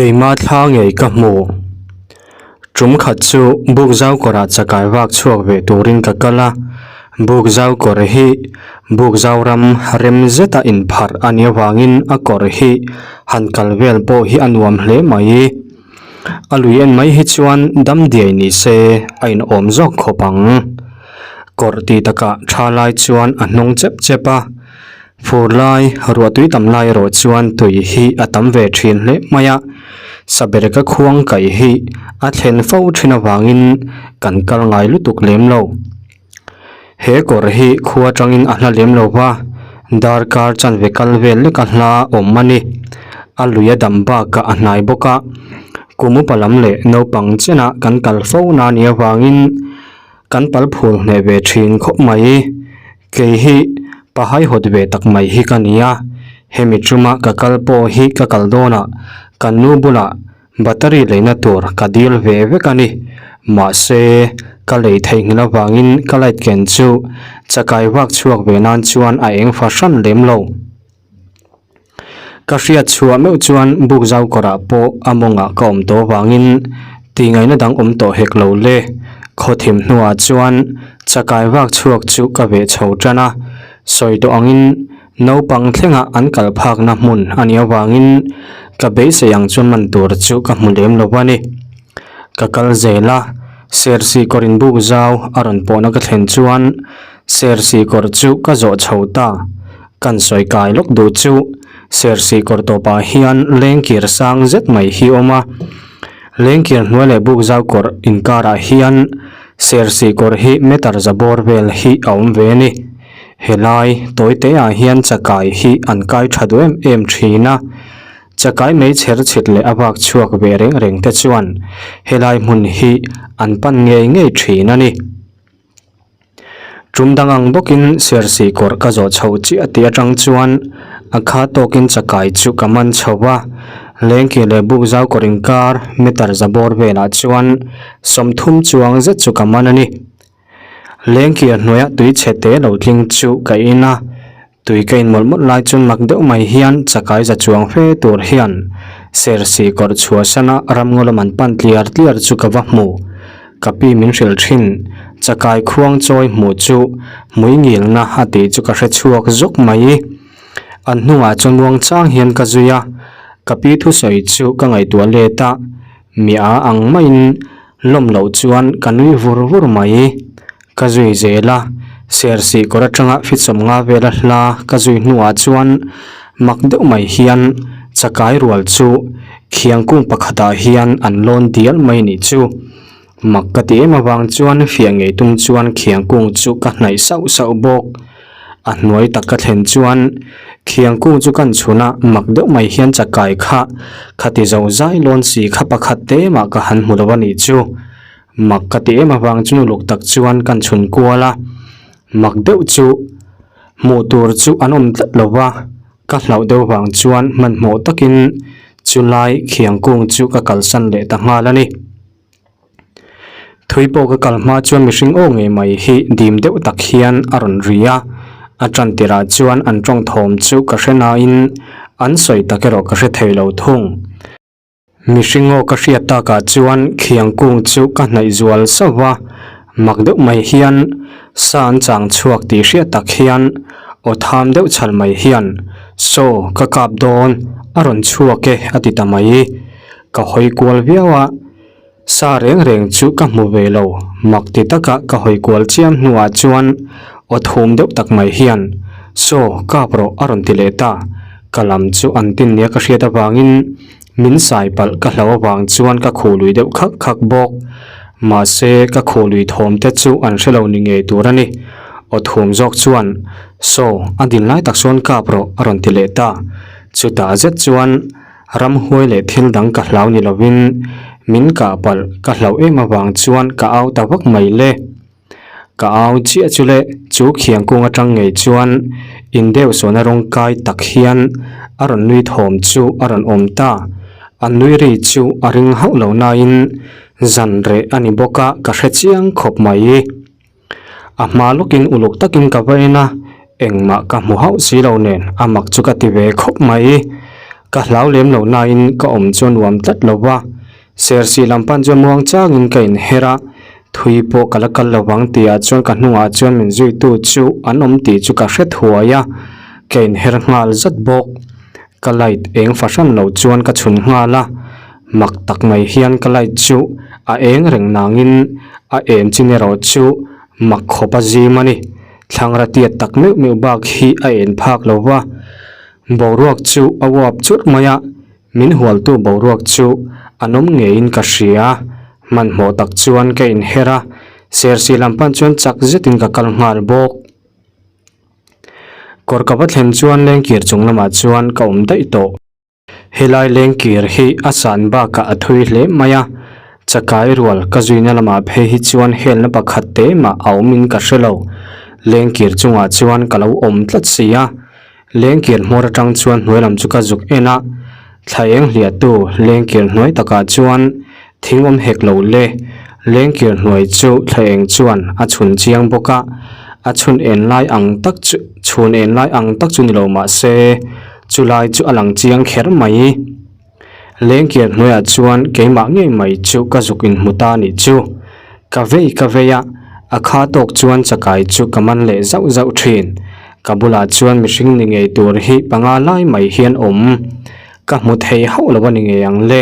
Keima thla ngei ka hmu. Tum khat chu buk zau kawrah chakai vak chhuak ve turin ka kal a, buk zau kawr hi buk zau ram rem zeta inpharh a nih avangin a kawr hi han kal vel pawh hi a nuam hle mai. A lui en mai hi chuan dam diai ni se a inawm zawk khawp ang. Kawr tih takah tha lai chuan a hnawng chep chep a, fur lai ruah tui tam lai erawh chuan tui hi a tam ve thin hle mai a, sabereka khuang kaih hi a thlen fo thin avangin kan kal ngai lutuk lem lo. He kawr hi khua atangin a hla lem lo va, darkar chanve kal vel lek a hla awm a ni. A lui a dam bakah a hnai bawk a, kum upa lam leh naupang chenah kan kal fo na nih avangin kan pal phul hneh ve thin khawp mai. Kei hi pahai hawt ve tak mai hi ka ni a, hemi tuma ka kal pawh hi ka kal dawnah kan nu bulah Battery leina tur ka dil ve vek a ni. Mahse, ka lei theihnghilh avangin ka light ken chu chakai vak chhuak ve nan chuan a eng fahran lem lo. Ka hriat chhuah meuh chuan buk zau kawrah pawh a mawngah ka awm tawh avangin tihngaihna dang awm tawh hek lo le. Khawthim hnuah chuan chakai vak chhuak chu ka veh chho tan a, sawi tawh angin Naupang thlengah an kal phakna hmun a nih avangin ka beisei ang chuan man tur chu ka hmu lem lo a ni. Ka kal zel a, Sersi kawr inbuk zau a rawn pawhna ka thlen chuan Sersi kawr chu ka zawh chho ta. Kan sawi kai lawk duh chu Sersi kawr tawpah hian lengkir sang zet mai hi awm a, lengkir hnuai leh buk zau kawr inkarah hian Sersi kawr hi meter za bawr vel hi a awm ve a ni. Helai tawite ah hian chakai hi an kai tha duh em em thin a, chakai mei chher chhit leh a vak chhuak ve reng reng te chuan helai hmun hi an pan ngei ngei thin a ni. Tum dang ang bawkin Sersi kawr ka zawh chho chiah tih atang chuan a kha tawkin chakai chu ka man chho a, Lengkir leh buk zau kawr inkar meter za bawr velah chuan 30 chuang zet chu ka man a ni. Lengkir hnuaia tui chhe te lo tling chu ka in a, tui ka in mawlh mawlh lai chuan mak deuh mai hian chakai za chuang fe tur hian Sersi kawr chhuahsana ramngaw lam an pan tliar tliar chu ka va hmu. Ka pi min hrilh thin, chakai khuang chawi hmuh chu hmui ngilna a tih chu ka hre chhuak zawk mai. An hnungah chuan muangchang hian ka zui a, ka pi thusawi chu ka ngaihtuah let a, mi a ang maiin Lawm loh chuan ka nui vur vur mai. Ka zui zel a, Sersih kawr atanga fitsawm nga vela hla ka zui hnuah chuan mak deuh mai hian chakai rual chu khiangkung pakhatah hian an lawn dial mai nih chu. Mak ka ti em avang chuan fiah ngei tum chuan khiangkung chu ka hnaih sauh sauh bawk. A hnuai tak ka thlen chuan khiangkung chu kan chhun a, mak deuh mai hian chakai kha khati zo zai lawn si kha pakhat te mah ka han hmu lo a nih chu. Mak ka ti em avang chu nuluk tak chuan kan chhun kual a, mak deuh chu hmuh tur chu an awm tlat lo va, ka hlauh deuh vang chuan hmanhmawh takin chulai khiangkung chu ka kalsan leh ta nghal a ni. Thui pawh ka kal hma chuan mihring aw ngei mai hi dim deuh tak hian a rawn ri a, a tan tirah chuan an tawng thawm chu ka hre nain an sawi tak erawh ka hre thei lo thung. Mihring aw ka hriat takah chuan khiang kung chu ka hnaih zual sauh va, mak deuh mai hian sa an chang chhuak tih hriat tak hian aw tham deuh chhal mai hian Saw ka kap dawn a rawn chhuak e a ti ta mai. Ka hawi kual viau a. Sa reng reng chu ka hmu ve lo, mak ti taka ka hawi kual chiam hnuah chuan aw thum deuh tak mai hian, Saw, kap rawh a rawn ti leh ta. Ka lam chu an tin nia ka hriat avangin min sai palh ka hlau avang chuan ka khuh lui deuh khak khak bawk. Mahse, ka khuh lui thawm te chu an hre lo ni ngei tur a ni. Aw thum zawk chuan, Saw, a din lai tak sawn kap rawh a rawn ti leh ta. Chutah zet chuan. Ramhuai leh thil dang ka hlau ni lovin min kah palh ka hlauh em avang chuan ka au ta vak mai le. Ka au chiah chu le chu khiang kung atang ngei chuan in deuh sawhna rawng kai tak hian a rawn nui thawm chu a rawn awm ta. A nui ri chu a ring hauh lo nain zan reh a ni bawk a ka hre chiang khawp mai. A hma lawkin uluk takin ka va en a, engmah ka hmu hauh si lo nen a mak chu ka ti ve khawp mai. Ka hlau lem lo nain ka awm chu a nuam tlat lo va, Sersi lam pan chuan muang changin ka inher a, thui pawh ka la kal lo vang tihah chuan ka hnungah chuan min zuitu chu an awm tih chu ka hre thuai a, ka inher nghal zat bawk. Ka light eng fahran lo chuan ka chhun nghal a, mak tak mai hian ka light chu a eng reng nangin a en chin erawh chu mak khawp a zim a ni. Thlangra tiat tak meuh meuh bak hi a en phak lo va, boruak chu a uap churh mai a, min hualtu boruak chu a nawm ngeiin ka hria. Hmanhmawh tak chuan ka inher a, Sersi lam pan chuan chak zetin ka kal nghal bawk. Kawr ka va thlen chuan lengkir chung lamah chuan ka awm daih tawh. Helai lengkir hi a san bakah a thui hle mai a, chakai rual ka zuina lamah phei hi chuan helna pakhat te mah a awmin ka hre lo. Lengkir chungah chuan ka lo awm tlat si a, lengkir hmawr atang chuan hnuai lam chu ka zuk en a, thla eng hliahtu lengkir hnuai takah chuan thing awm hek lo le. Lengkir hnuai chu thla eng chuan a chhun chiang bawk a, a chhun en lai ang tak chu chhun en lai ang tak chu ni lo mah se, Chulai chu a lang chiang kher mai. Lengkir hnuaiah chuan keimah ngei mai chu ka zuk inhmu ta nih chu. Ka vei ka vei a, a kha tawk chuan chakai chu ka man leh zauh zauh thin. Ka bulah chuan mihring ni ngei tur hi panga lai mai hian awm. Ka hmu thei hauh lo a ni ngei ang le.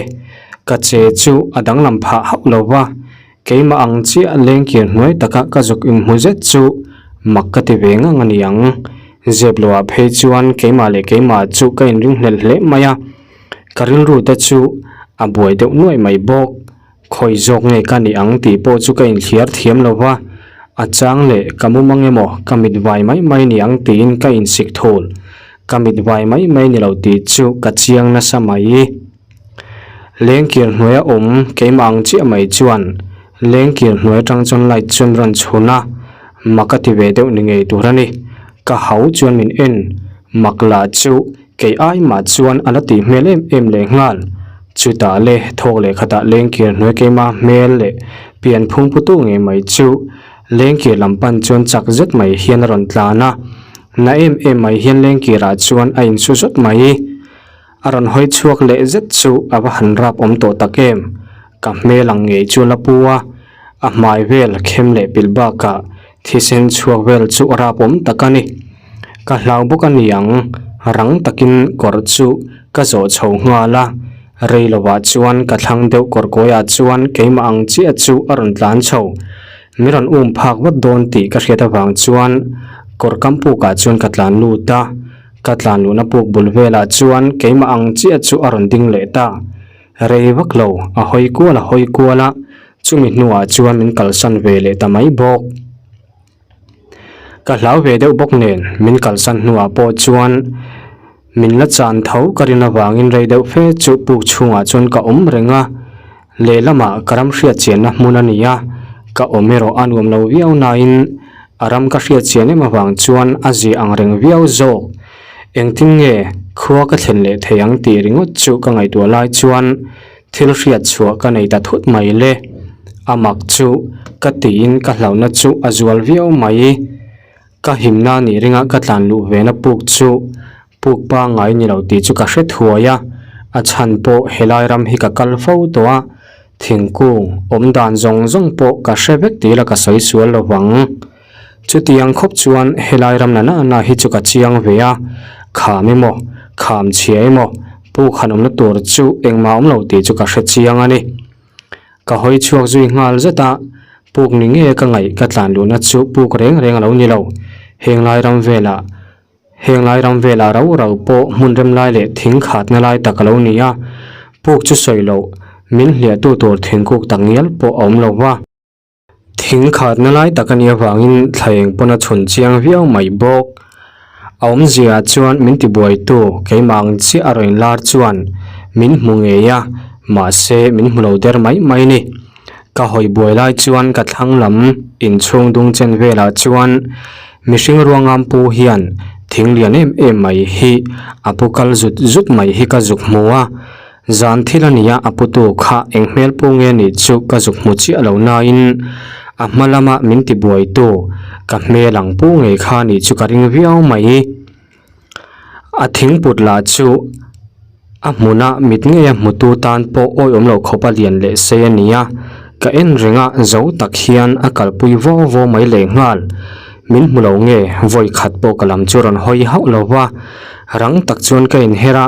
Ka che chu a danglam phah hauh lo va, Keimah ang chiah lengkir hnuai taka ka zuk inhmu zet chu mak ka ti ve ngang a ni ang. Zep loah phei chuan keimah leh keimah chu ka inringhlel hle mai a, ka rilru te chu a buai deuh nuaih mai bawk. Khawi zawk nge ka nih ang tih pawh chu ka inthliar thiam lo va, a chang leh ka mum ang emaw ka mit vai mai mai ni ang tiin ka insik thul. Ka mit vai mai mai ni lo tih chu ka chiang nasa mai. Lengkir hnuaia awm keimah ang chiah mai chuan lengkir hnuai atang chuan light chuan rawn chhun a, mak a ti ve deuh ni ngei tur a ni. Ka hau chuan min en, mak lah chu kei ai mah chuan a la tih hmel em em leh nghal. Chutah le thawk leh khatah lengkir hnuai keimah hmel leh pian phung putu ngei mai chu lengkir lam pan chuan chak zet mai hian a rawn tlan a, na em em mai hian lengkirah chuan a insu zawt mai. A rawn hawi chhuak leh zet chu a va han rap awm tawh tak em? Ka hmel ang ngei chu la pu a, a hmai vel khem leh pilh bakah thisen chhuak vel chu a rap awm tak a ni. Ka hlau bawk a ni ang, rang takin kawr chu ka zawh chho nghal a, rei lovah chuan ka thlang deuh kawr kawiah chuan keimah ang chiah chu a rawn tlan chho. Min rawn um phak vat dawn tih ka hriat avang chuan kawr kam pukah chuan ka tlan lut a. Ka tlan luhna puk bul velah chuan keimah ang chiah chu a rawn ding leh ta. Rei vak lo, a hawi kual a hawi kual a, chumi hnuah chuan min kalsan ve leh ta mai bawk. Ka hlau ve deuh bawk nen min kalsan hnuah pawh chuan min la chan tho ka rin avangin rei deuh fe chu puk chhungah chuan ka awm reng a, lehlamah ka ram hriat chianna hmun a ni a, ka awm erawh a nuam lo viau nain a ram ka hriat chian em avang chuan a zia ang reng viau zawk. Engtin nge khua ka thlen leh thei ang tih ringawt chu ka ngaihtuah lai chuan thil hriat chhuah ka nei ta thut mai le. A mak chu ka tiin ka hlauhna chu a zual viau mai. Ka himna nih ringa ka tlan luh vena puk chu Puk pangngai ni lo tih chu ka hre thuai a, a chhan pawh helai ram hi ka kal fo tawh a, thingkung awm dan zawng zawng pawh ka hre vek tih la ka sawi sual lo vang. Chutiang khawp chuan helai ram la na na hi chu ka chiang ve a, kham emaw, kham chhia emaw, puk han awmna tur chu engmah awm lo tih chu ka hre chiang a ni. Ka hawi chhuak zui nghal zet a, puk ni nge ka ngaih ka tlan luhna chu puk reng reng a lo ni lo, henglai ram velah Heng lai ram velah rau rau pawh hmun rem lai leh thing khatna lai tak a lo ni a, puk chu sawi loh min hliahtu tur thingkuk tak ngial pawh a awm lo va. Thing khatna lai tak a nih avangin thla eng pawn a chhun chiang viau mai bawk. A awmzia chuan min tibuaitu keimah ang chiah a rawn inlar chuan min hmu ngei a, mahse min hmu lo der mai mai ni. Ka hawi buai lai chuan ka thlang lam inchhung dung chen velah chuan mihring ruangam pu hian thing lian em em mai hi a pu kal zut zut mai hi ka zuk hmu a, zan thil a nia a putu kha eng hmel pu nge nih chu ka zuk hmu chiah lo nain a hma lama min ti buaitu ka hmel ang pu ngei kha nih chu ka ring viau mai. A thing put lah chu. A hmuna mit ngeia hmutu tan pawh awihawm lo khawp a lian leh sei a ni a, ka en reng a, zo tak hian a kalpui vaw vaw mai leh nghal. Min hmu lo nge, vawi khat pawh ka lam chu rawn hawi hauh lo va, rang tak chuan ka inher a,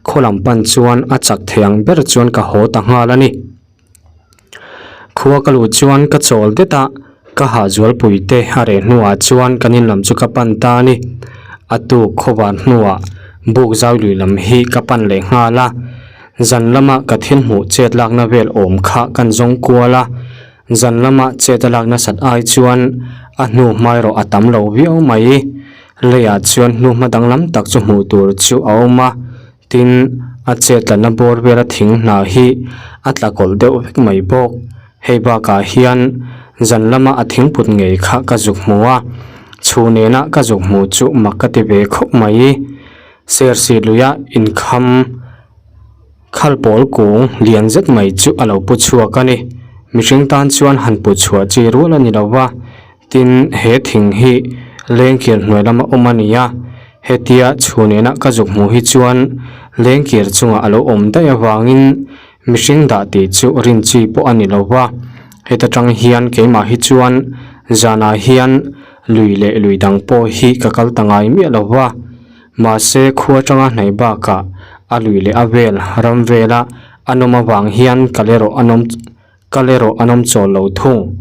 khaw lam pan chuan a chak thei ang ber chuan ka haw ta nghal a ni. Khua ka luh chuan ka chawl det a, ka hahzualpui te a reh hnuah chuan kan in lam chu ka pan ta a ni. A tuk khawvar hnuah buk zau lui lam hi ka pan leh nghal a, zan lama ka thil hmuh chet lakna vel awm kha kan zawng kual a, zan lama chet a lak nasat ai chuan a hnu hmai rawh a tam lo viau mai. Leiah chuan hnu hma danglam tak chu hmuh tur chu a awm a. Tin, a chetlatna bawr vela thing hna hi a tla kawlh deuh vek mai bawk. Hei bakah hian zan lama a thingput ngei kha ka zuk hmu a, chhu nena ka zuk hmu chu mak ka ti ve khawp mai. Sersi luia inkham khal pawl kung lian zet mai chu a lo pu chhuak a ni. Mihring tan chuan han put chhuah chi rual a ni lo va, Tin, he thing hi lengkir hnuai lama awm a ni a, hetia chhu nena ka zuk hmuh hi chuan lengkir chungah a lo awm daih avangin mihring dah tih chu rin chi pawh a ni lo va. Heta tang hian keimah hi chuan zanah hian lui leh lui dang pawh hi ka kal ta ngai miah lo va, mahse khua atanga hnaih bakah a lui leh a vel ram vela a nawm avang hian kal erawh a nawm Kal erawh an awm chawl lo thung.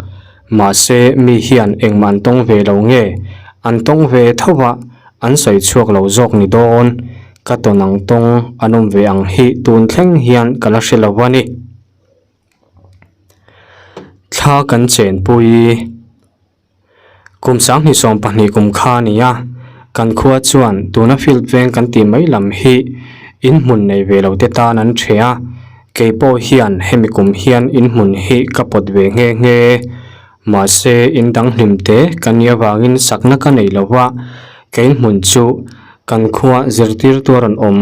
Mahse, mi hian engmah an tawng ve lo nge? An tawng ve tho va, an sawi chhuak lo zawk ni dawn. Ka tawn ang tawng an awm ve ang hi tun thleng hian ka la hre lo a ni. Thla kan chenpui. Kum 2020 kum kha a ni a, kan khua chuan tuna field veng kan tih mai lam hi in hmun nei ve lo te tan an ṭhe a, kei pawh hian hemi kum hian in hmun hi ka pawt ve nghe nghe. Mahse in dang hlim te ka nih avangin sakna ka nei lo va, ka in hmun chu kan khua zirtirtu a rawn awm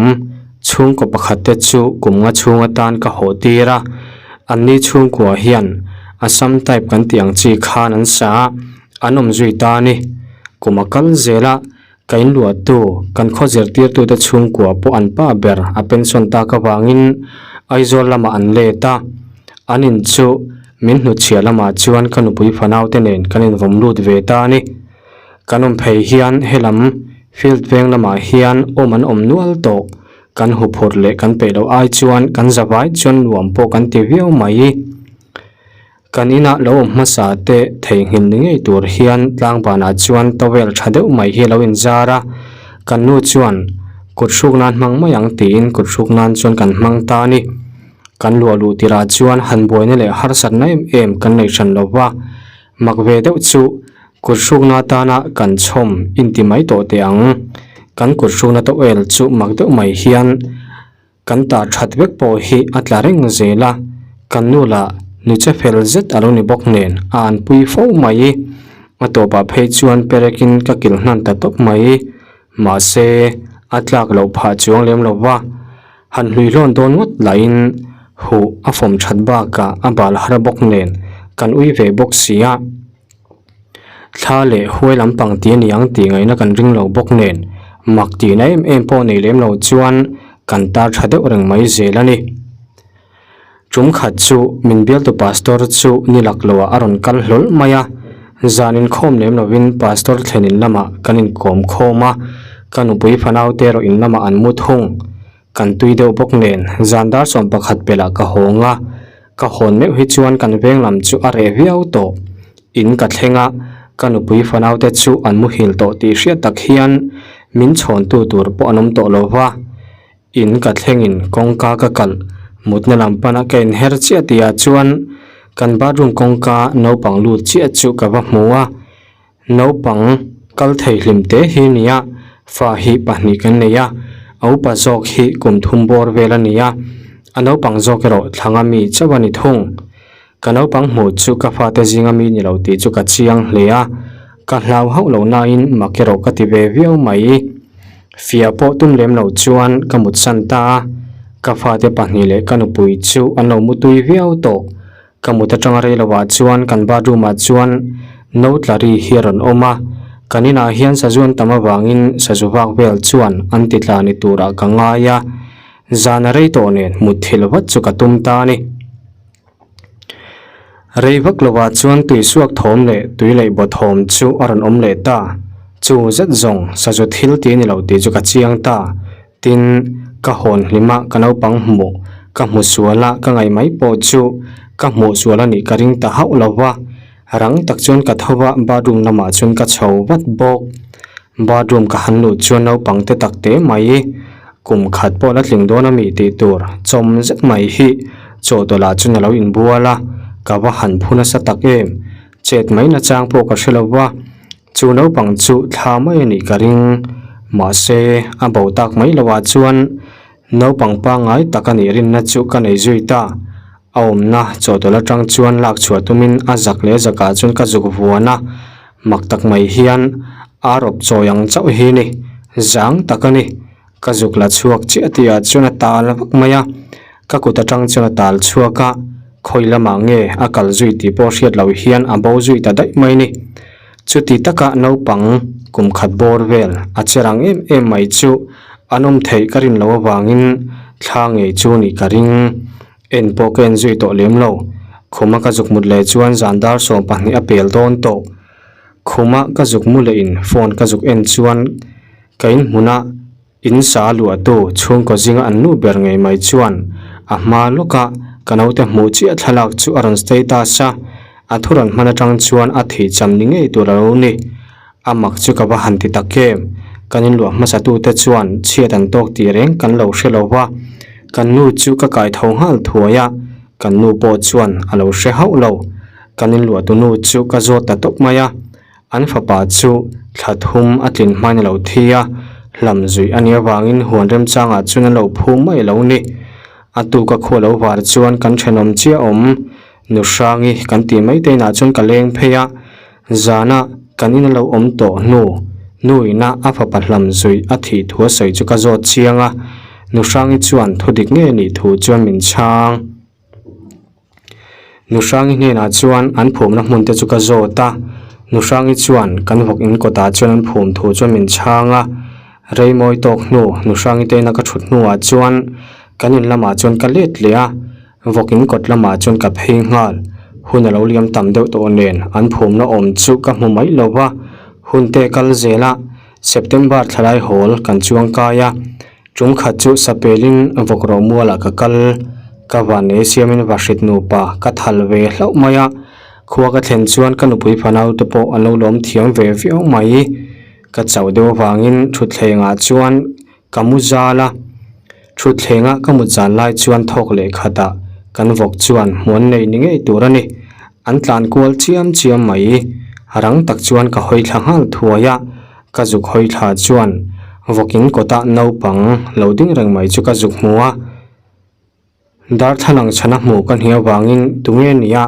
chhungkaw pakhat te chu kum nga chhung atan ka haw tir a, anni chhungkua hian Assam type kan tih ang chi khan an sa a, an awm zui ta a ni. Kum a kal zel a, ka inluahtu, kan khaw zirtirtute chhungkua pawh an pa ber a pension tak avangin Aizawl lamah an let a, an in chu min hnutchhiah lamah chuan ka nupui fanaute nen kan invawm lut ve ta a ni. Kan awm phei hian helam field veng lamah hian awm an awm nual tawh. Kan huphurh leh kan peih loh ai chuan kan zavai chuan nuam pawh kan ti viau mai. Kan inah lo awm hmasa te theihnghilh ni ngei tur hian tlangbanah chuan towel tha deuh mai hi a lo inzar a, kan nu chuan kut hruk nan hmang mai ang tiin kut hruk nan chuan kan hmang ta a ni. Kan luah luh tirah chuan han buaina leh harsatna em em kan nei hran lo va, mak ve deuh chu kut hrukna atana kan chhawm inti mai tawh teh ang. Kan kut hrukna towel chu mak deuh mai hian. Kan ta that vek pawh hi a tla reng zel a, kan nu lah nu che fel zet a lo ni bawk nen a an pui fo mai. A tawpah phei chuan perekin ka kilh hnan ta tawp mai. Mahse, a tlak loh phah chuang lem lo va, han hluihlawn dawn ngawt lahin huh a fawm that bakah a bal har bawk nen kan ui ve bawk si a. Thla leh huai lampang tih a ni ang tih ngaihna kan ring lo bawk nen, mak tihna em em pawh nei lem lo chuan kan tar tha deuh reng mai zel a ni. Tum khat chu min bialtu pastor chu ni lak loah a rawn kal hlawl mai a, zan inkhawm lem lovin pastor thlen in lamah kan inkawm khawm a, ka nupui fanaute erawh in lamah an mu thung. Kan tui deuh bawk nen zan dar 11 pelh ah ka hawng a, ka hawn meuh hi chuan kan veng lam chu a reh viau tawh. In ka thleng a, ka nupui fanaute chu an muhil tawh tih hriat tak hian min chhawntu tur pawh an awm tawh lo va. In ka thlengin kawngka ka kalh, mutna lam pana ka inher chiah tihah chuan kan bathroom kawngka naupang lut chiah chu ka va hmu a. Naupang kal thei hlim te hi nia, fa hi pahnih kan nei a, a upa zawk hi kum thum bawr vel a ni a, a naupang zawk erawh thlanga mi chauh a ni thung. Ka naupang hmuh chu ka fate zinga mi ni lo tih chu ka chiang hle a, ka hlau hauh lo nain mak erawh ka ti ve viau mai. Fiah pawh tum lem lo chuan ka mutsan ta a, ka fate pahnih leh ka nupui chu an lo mutui viau tawh. Ka mut atanga rei lovah chuan kan bathroom ah chuan no tla ri hi a rawn awm a, kan inah hian sazu an tam avangin sazu vak vel chuan an ti tla ni turah ka ngai a. Zan a rei tawh nen mutthilh vat chu ka tum ta a ni. Rei vak lovah chuan tui suak thawm leh tui leih baw thawm chu a rawn awm leh ta. Chu zet zawng sazu thil ti a ni lo tih chu ka chiang ta. Tin, ka hawn hlima ka naupang hmuh ka hmu sual a ka ngaih mai pawh chu ka hmuh sual a nih ka ring ta hauh lo va. Rang tak chuan ka tho va bathroom lamah chuan ka chho vat bawk. Bathroom ka han luh chuan naupang te tak te mai kum khat pawh la tling dawn a mi tih tur chawm zet mai hi chawhtawlh ah chuan a lo inbual a, ka va han phu nasa tak em. Chet mai nachang pawh ka hre lo va, chu naupang chu thla mai a nih ka ring. Mahse, a bo tak mai lo ah chuan naupang pangngai tak a nih rinna chu ka nei zui ta. A awmna chawhtawlh atang chuan lak chhuah tumin a zak leh zakah chuan ka zuk vuan a, mak tak mai hian ar awp chawi ang chauh hi ni, zang tak a ni. Ka zuk la chhuak chiah tihah chuan a tal vak mai a, ka kut atang chuan a tal chhuak a, khawi lamah nge a kal zui tih pawh hriat loh hian a bo zui ta daih mai ni. Chuti taka naupang kum khat bawr vel a che rang em em mai chu an awm theih ka rin loh avangin thla ngei chu nih ka ring. En pawh ka en zui tawh lem lo. Khuma ka zuk mut leh chuan zan dar 12 a pel dawn tawh. Khuma ka zuk mu leh in phone ka zuk en chuan ka in hmuna in sa luahtu chhungkaw zinga an nu ber ngei mai chuan a hma lawka ka naute hmuh chiah thlalak chu a rawn status a, a thu rawn hman atang chuan a thih cham ni ngei tur a lo ni. A mak chu ka va han ti tak em? Kan inluah hmasatute chuan chhiat an tawk tih reng kan lo hre lo va, kan nu chu ka kai tho nghal thuai a, kan nu pawh chuan a lo hre hauh lo. Kan inluahtu nu chu ka zawt ta tawp mai a, an fapa chu thla thum a tlin hmain a lo thi a, hlam zuih a nih avangin huan remchangah chuan an lo phum mai lo ni. A tuka khua lo var chuan kan thenawm chiah awm nu hrangi kan tih mai te inah chuan ka leng phei a, Zana kan in a lo awm tawh hnu, nu ina a fapa hlam zuih a thih thu a sawi chu ka zawt chiang a, nu Hrangi chuan thu dik nge nih thu chuan min chhang. Nu Hrangi hnenah chuan an phumna hmun te chu ka zawt a, nu Hrangi chuan kan vawk in kawtah chuan an phum thu chuan min chhang a, rei mawi tawk hnu nu Hrangi te ina ka thut hnuah chuan kan in lamah chuan ka let leh a, Vawk in kawt lamah chuan ka phei nghal. Hun a lo liam tam deuh tawh nen an phumna awm chu ka hmu mai lo va, hun te kal zel a, September thlalai hawl kan chuang kai a, tum khat chu sapelin vawk rawh mualah ka kal. Ka van ei siamin vahrit nupa ka thal ve hlauh mai a, khua ka thlen chuan ka nupui fanau te pawh an lo lawm thiam ve viau mai. Ka chauh deuh avangin thutthlengah chuan Ka mu zal a, thutthlengah ka mut zan lai chuan thawk leh khatah kan vawk chuan hmuan nei ni ngei tur a ni. An tlan kual chiam chiam mai. Rang tak chuan ka hawi thla nghal thuai a, ka zuk hawi thla chuan vawkin kawtah naupang lo ding reng mai chu ka zuk hmu a. Darthlalang chhana hmuh ka hnih avangin tunge nia,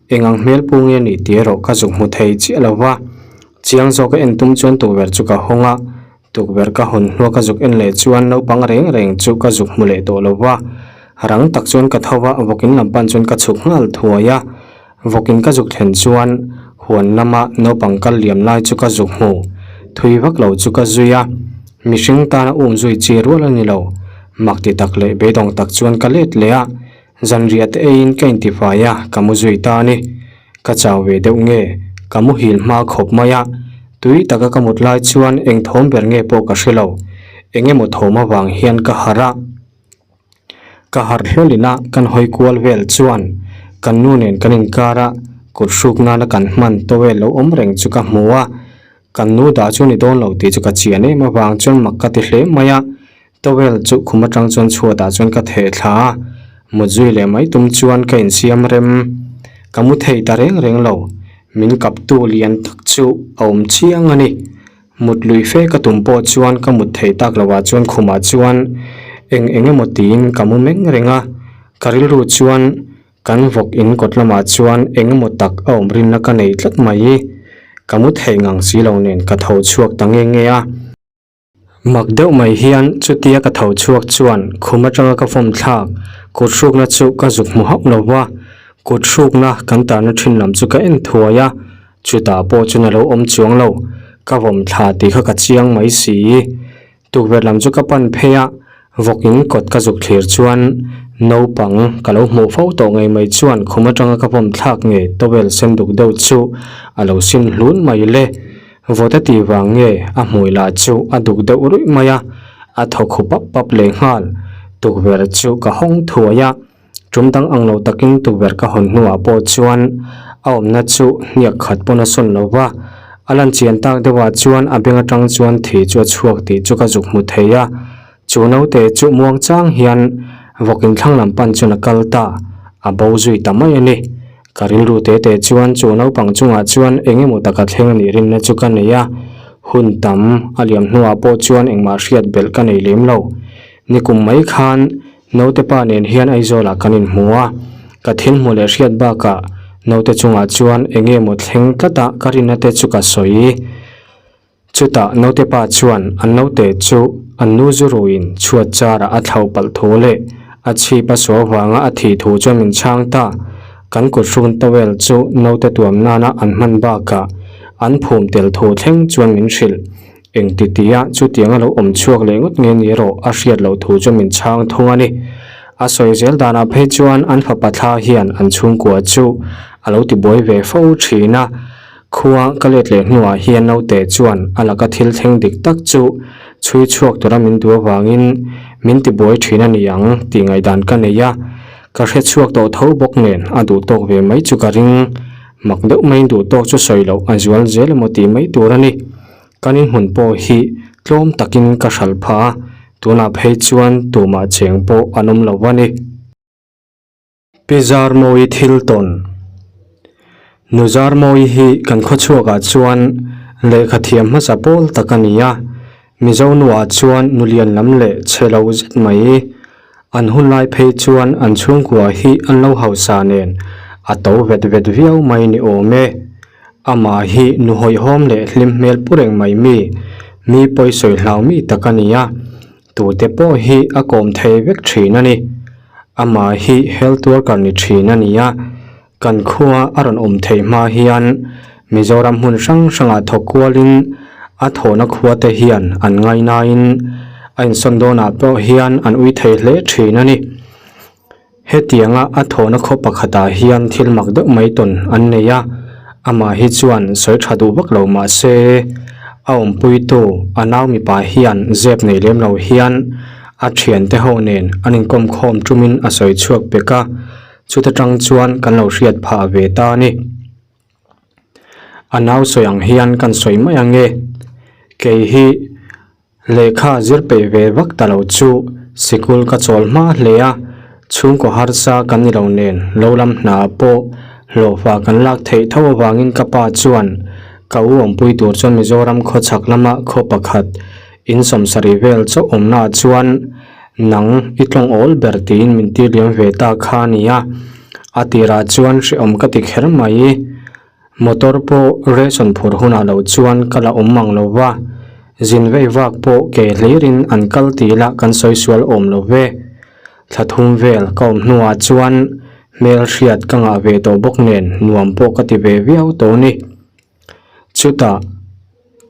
eng ang hmel pu nge nih tih erawh ka zuk hmu thei chiah lo va. Chiang zawka en tum chuan tukverh chu ka hawng a, tukverh ka hawn hnua ka zuk en leh chuan naupang reng reng chu ka zuk hmu leh tawh lo va. Rang tak chuan ka tho va, vawkin lam pan chuan ka chhuk nghal thuai a. Vawkin ka zuk thlen chuan huan lama naupang kal liam lai chu ka zuk hmu. Thui vak lo chu ka zui a, mihring tana um zui chi rual a ni lo. Mak ti tak leh beidawng tak chuan ka let leh a, zanriah te eiin ka intifai a, ka mu zui ta a ni. Ka chau ve deuh nge, ka muhil hma khawp mai a, tui taka ka mut lai chuan eng thawm ber nge pawh ka hre lo. Eng emaw thawm avang hian ka harh a. Ka harh hlawlin a kan hawi kual vel chuan kan nu nen kan inkar a, kut hruk nana kan hman towel lo awm reng chu ka hmu a, kan nu dah chu ni dawn lo tih chu ka chian em avang chuan mak ka ti hle mai a, towel chu khum atang chuan chhuatah chuan ka theh thla a, mut zui leh mai tum chuan ka insiam rem. Ka mu thei ta reng reng lo, min kaptu lian tak chu a awm chiang a ni. Mut lui fe ka tum pawh chuan ka mut theih tak loh ah chuan khumah chuan eng eng emaw tiin ka mu meng reng a, ka rilru chuan kan vawk in kawt lamah chuan eng emaw tak a awm rinna ka nei tlat mai. Ka mu theih ngang si lo nen ka tho chhuak ta nge nge a. Mak deuh mai hian chutia ka tho chhuak chuan khum atanga ka fawm thlak kut hrukna chu ka zuk hmu hauh lo va, kut hrukna kan tarna thin lam chu ka en thuai a. Chutah pawh chuan a lo awm chuang lo, ka vawm thla tih kha ka chiang mai si. Tukverh lam chu ka pan phei a, Vawk in kawt ka zuk thlir chuan naupang ka lo hmuh fo tawh ngei mai chuan khum atanga ka vawm thlak nge towel sen duk deuh chu a lo sin hlun mai le. Vawt a tih vang nge a hmui lah chu a duk deuh ruih mai a, a thaw khu pap pap leh nghal. Tukverh chu ka hawng thuai a, tum dang ang lo takin tukverh ka hawn hnuah pawh chuan a awmna chu hniak khat pawn a sawn lo va, a lan chian tak deuhah chuan a beng atang chuan thi chu a chhuak tih chu ka zuk hmu thei a. Chu naute chu muang chang hian vawk inthlang lam pan chuan a kal ta, a bo zui ta mai a ni. Ka rilru te te chuan chu naupang chungah chuan eng emaw taka thleng a nih rinna chu ka nei a, hun tam a liam hnuah pawh chuan engmah hriat belh ka nei lem lo. Nikum mai khan naute pa nen hian Aizawlah kan inhmu a, ka thil hmuh leh hriat bakah naute chungah chuan eng emaw thleng tlata ka rinna te chu ka sawi. Chutah naute pa chuan an naute chu an nu zu ruin chhuat charah a thlauh palh thu leh a chhip a suau vanga a thih thu chuan min chhang ta. Kan kut hrun towel chu naute tuam nana an hman bakah an phum tel thu thleng chuan min hrilh. Engti tia chutiang a lo awm chhuak leh ngawt nge ni erawh a hriat loh thu chuan min chhang thung a ni. A sawi zel danah phei chuan an fapa thla hian an chhungkua chu a lo tibuai ve fo thin a. Khua ka let leh hnuah hian naute chuan a laka thil thleng dik tak chu chhui chhuak tura min duh avangin min tibuai thin a ni ang tih ngaihdan ka nei a, ka hre chhuak tawh tho bawk nen a duh tawk ve mai chu ka ring. Mak deuh maiin duh tawk chu sawi loh a zual zel emaw tih mai tur a ni. Kan inhmun pawh hi tlawm takin ka hralh phah a, tunah phei chuan tumah cheng pawh an awm lo a ni. Pi Zarmawi thil tawn. Nu Zarmawi hi kan khawchhuakah chuan lehkha thiam hmasa pawl tak a ni a, Mizo nuah chuan nu lian lam leh chhe lo zet mai. An hun lai phei chuan an chhungkua hi an lo hausa nen a to vet vet viau mai ni awm e. Amah hi nu hawihhawm leh hlim hmel pu reng mai mi, mi pawisawi hlau mi tak a ni a. Tute pawh hi a kawm thei vek thin a ni. Amah hi health worker ni thin a ni a, kan khua a rawn awm theih hma hian Mizoram hmun hrang hrangah thawk kualin a thawhna khua te hian an ngainain a insawn dawnah pawh hian an ui thei hle thin a ni. Hetianga a thawhna khaw pakhatah hian thil mak deuh mai tawn an nei a, amah hi chuan sawi tha duh vak lo mah se, a awmpuitu a nau mipa hian zep nei lem lo hian a thiante ho nen an inkawm khawm tumin a sawi chhuak pek a, chuta tang chuan kan lo hriat phah ve ta a ni. A nau sawi ang hian kan sawi mai ang e, kei hi. Lehkha zir peih ve vak ta lo chu sikul ka chawl hma hle a, chhungkaw harsa kan ni lo nen lo lam hna pawh hlawhfa kan lak theih tho avangin ka pa chuan ka u awmpui tur chuan Mizoram khawchhak lama khaw pakhat in sawmsarih vel chauh awmnaah chuan nang i tlawng awl ber tiin min tir liam ve ta kha a ni a, a tirah chuan hrehawm ka ti kher mai. Motor pawh ration phur hunah lo chuan ka la awm mang lo va, zin vei vak pawh ke hlirin an kal tih lah kan sawi sual awm lo ve. Thla thum vel ka awm hnuah chuan hmel hriat ka ngah ve tawh bawk nen nuam pawh ka ti ve viau tawh a ni. Chutah.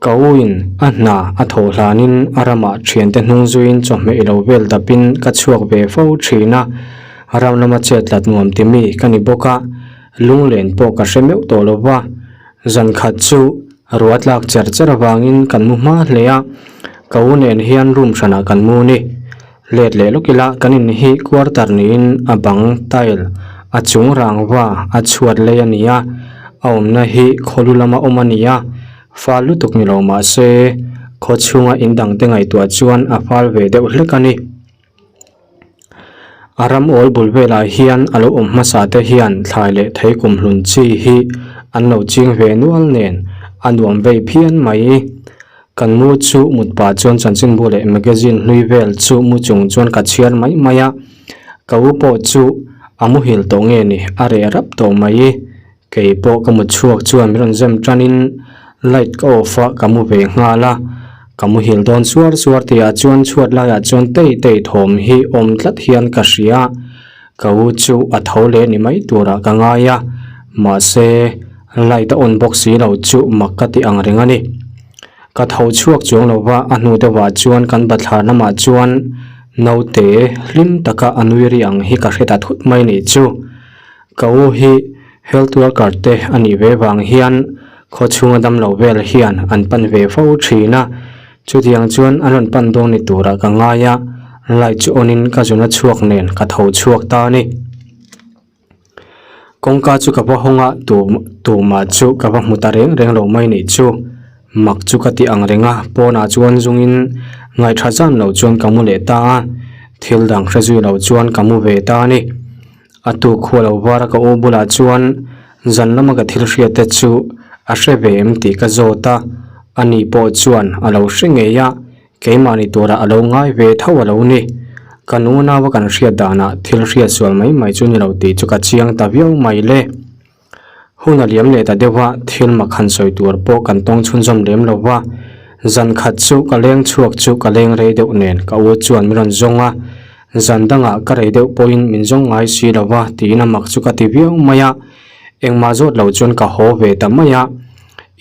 Ka uin a hna a thawh hlanin a ramah thiante hnung zuiin chawhmeh ilo vel dapin ka chhuak ve fo thin a, ram lama chet tlat nuam ti mi ka ni bawk a, lunglen pawh ka hre meuh tawh lo va. Zan khat chu ruah tlak cher cher avangin kan mu hma hle a, ka u nen hian room hranah kan mu ni. Let leh lawk ila kan in hi quarter niin a bang tile a chung rangva a chhuat lei a ni a, a awmna hi khawlu lama awm a ni a, fal lutuk ni lo mah se khaw chhunga in dangte ngaihtuah chuan a fal ve deuh hlek a ni. A ram awl bul velah hian a lo awm hmasa te hian thlai leh thei kumhlun chi hi an lo ching ve nual nen a nuam vei phian mai. Kan mu chu mut pah chuan chanchinbu leh magazine hlui vel chu mu chung chuan ka chhiar mai mai a, ka u pawh chu a muhil tawh nge ni a reh rap tawh mai. Kei pawh ka mut chhuak chuan min rawn zem tanin light ka off a ka mu ve nghal a, ka muhil dawn suar suar tihah chuan chhuat laiah chuan tei tei thawm hi awm tlat hian ka hria a, ka u chu a tho leh ni mai turah ka ngai a, mahse light a on bawk si lo chu mak ka ti ang reng a ni. Ka tho chhuak chuang lo va, a hnu deuhah chuan kan bathlar lamah chuan Naute hlim taka a nui ri ang hi ka hre ta thut mai nih chu. Ka u hi health worker te a nih ve vang hian khaw chhunga damlo vel hian an pan ve fo thin a, chutiang chuan an rawn pan dawn ni turah ka ngai a, light chu on in ka zuna chhuak nen ka tho chhuak ta a ni. Kawngka chu ka va hawng a, tumah chu ka va hmu ta reng reng lo mai nih chu. Mak chu ka ti ang reng a, pawnah chuan zungin ngaihṭha zan lo chuan ka mu leh ta a, thil dang hre zui lo chuan ka mu ve ta a ni. A tuk khua lo var a ka u bulah chuan zan lama ka thil hriat te chu a hre ve em tih ka zawt a, ani pawh chuan a lo hre ngei a, Keimahni turah a lo ngai ve tho a lo ni. Ka nu nau a kan hriat danah thil hriat sual mai mai chu ni lo tih chu ka chiang ta viau mai le. Hun a liam leh ta deuh a, thil mak han sawi tur pawh kan tawng chhunzawm lem lo va. Zan khat chu ka leng chhuak chu ka leng rei deuh nen ka u chuan min rawn zawng a, zan dangah ka rei deuh pawhin min zawng ngai si lo va tiin a mak chu ka ti viau mai a. Engmah zawt lo chuan ka haw ve ta mai a.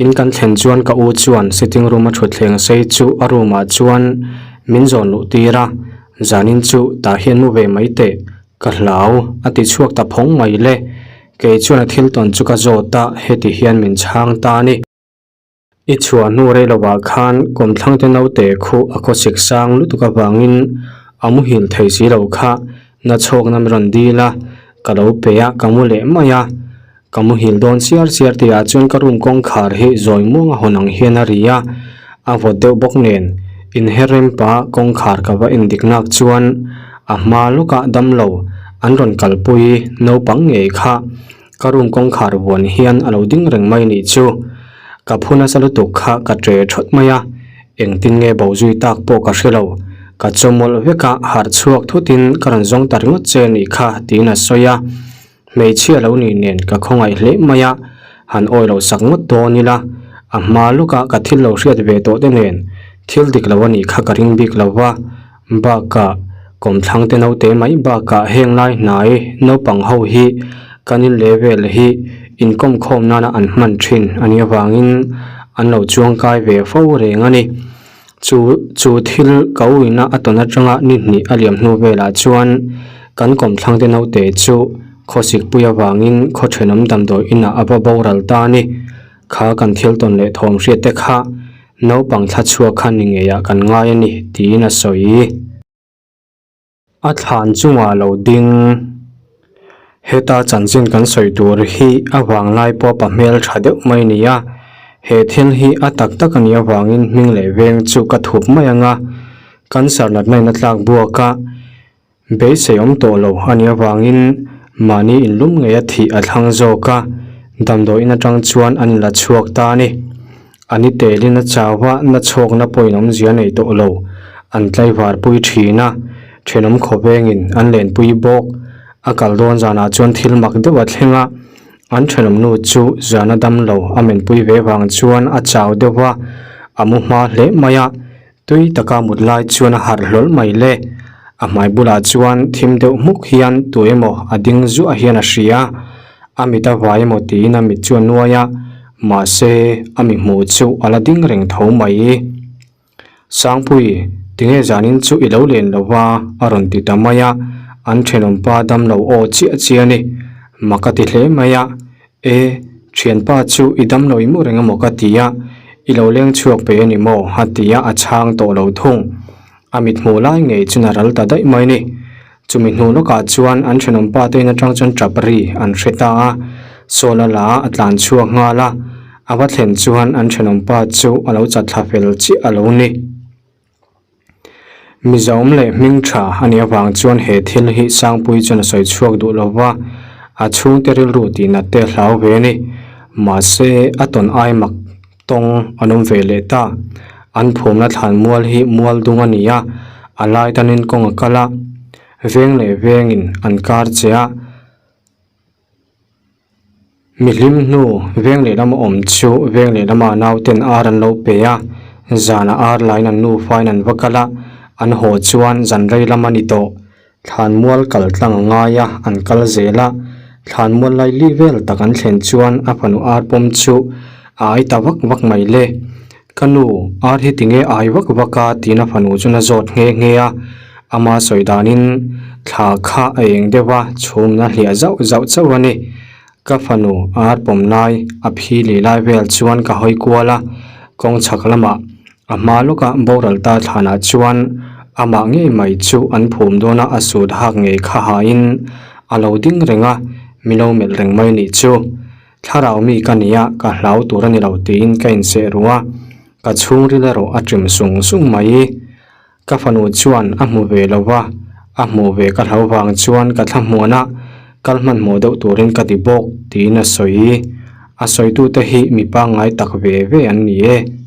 In kan thlen chuan ka u chuan sitting room a thutthleng sei chu a room ah chuan min zawn luh tir a, zanin chu tah hian mu ve mai teh, ka hlau a ti chhuak ta phawng mai le. Kei chuan a thil tawn chu ka zawt a, heti hian min chhang ta a ni. I chhuah hnu rei lovah khan kawmthlangte naute khu a khawsik sang lutuk avangin a muhil thei si lo kha nachhawkna min rawn dil a, ka lo pe a, ka mu leh mai a. Ka muhil dawn chiar chiar tihah chuan ka room kawngkhar hi zawi muang a hawn ang hian a ri a, a vawt deuh bawk nen inher rem pah kawngkhar ka va endik nak chuan a hma lawkah damlo an rawn kalpui naupang ngei kha ka room kawngkhar vuan hian a lo ding reng mai nih chu. Ka phu nasa lutuk kha ka ṭe ṭhawt mai a, engtin nge bo zui tak pawh ka hre lo. Ka chawmawlh vek a, harh chhuak thutin ka rawn zawng ta ringawt che nih kha tiin a sawi a. Hmeichhia lo nih nen ka khawngaih hle mai a, han awi lo sak ngawt dawn ila, a hma lawkah ka thil lo hriat ve tawh te nen thil dik lo a nih kha ka ring bik lo va, bakah kawmthlang te naute mai bakah heng lai hnai naupang ho hi kan in level hi inkawm khawm nana an hman thin a nih avangin an lo chuangkai ve fo reng a ni. Chu chu thil ka uina a tawn atanga ni hnih a liam hnu velah chuan kan kawmthlangte naute chu khawsikpui avangin khaw thenawm damdawi inah a va boral ta a ni. Kha kan thil tawn leh thawm hriat te kha naupang thla chhuak kha ni ngeiah kan ngai a ni tiin a sawi. A thlan chungah lo ding. Heta chanchin kan sawi tur hi a vanglai pawh pa hmel tha deuh mai a ni a, he thil hi a tak tak a nih avangin hming leh veng chu ka thup mai ang a, cancer natna in a tlak buak a, beisei awm tawh lo a nih avangin mahni inlum ngei a thih a thlang zawk a, damdawiin atang chuan an inla chhuak ta a ni. A ni telin a chau a, na chhawkna pawhin awmzia nei tawh lo. An tlaivar pui thin a, thenawm khawvengin an lenpui bawk. A kal dawn zanah chuan thil mak deuh a thleng a, an thenawm nu chu zana dam lo a menpui ve vang chuan a chau deuh a, a mu hma hle mai a, tui taka mut lai chuan a harh hlawl mai le. A hmai bulah chuan thim deuh hmuk hian tu emaw a ding zuah hian a hria. A mit a vai emaw tiin a mit chu a nuai a, mahse a mi hmuh chu a la ding reng tho mai. Sangpui, tinge zanin chu i lo len lo va? a rawn ti ta mai a, an thenawmpa damlo aw chiah chiah a ni. Mak a ti hle mai a, E, thianpa chu i damlo i mu reng emaw ka ti a, i lo leng chhuak pe a ni maw? a ti a, a chhang tawh lo thung. A mit hmuh lai ngei chu na ral ta daih mai ni. Chumi hnu lawkah chuan an thenawm pa te in atang chuan tap ri an hre ta a, Sawl a la a, a tlan chhuak nghal a, a va thlen chuan an thenawm pa chu a lo chat thla fel chiah a lo ni. Mizoawm leh hming tha a nih avang chuan he thil hi Sangpui chuan a sawi chhuak duh lo va, a chhungte rilru tih nat te a hlau ve a ni. Mahse, a tawn ai mak Tawng an awm ve leh ta. An phumna thlan mual hi mual dung a ni a, a lai tanin kawng a kal a, veng leh vengin an kar che a. Mihlim hnu veng leh lama awm chu veng leh lama nauten ar an lo pe a, zanah ar lain an nufain an va kal a, an haw chuan zan rei lam a ni tawh. Thlanmual kal tlang a ngai a, an kal zel a. Thlanmual lai li vel tak an thlen chuan a fanu ar pawm chu a ai ta vak vak mai le. Ka nu, ar hi tinge ai vak vak a? tiin a fanu chuan a zawt nghe nghe a. Ama sawi danin thla kha a eng deuh a, chhumna hliah zauh zauh chauh a ni. Ka fanu ar pawm lai a phi leh lai vel chuan ka hawi kual a, kawng chhak lamah a hma lawka boral ta thlanah chuan amah ngei mai chu an phum dawn a, a sut hak ngei kha hain a lo ding reng a, mi lo melh reng mai nih chu. Thlarau mi ka nia, ka hlau tur a ni lo tiin ka inseh ru a, ka chhungril erawh a ṭim sung sung mai. Ka fanu chuan a hmu ve lo va, a hmuh ve ka hlau vang chuan ka thla hmuan a, kal hmanhmawh deuh turin ka ti bawk, tiin a sawi. A sawitute hi mi pangngai tak ve ve an ni e.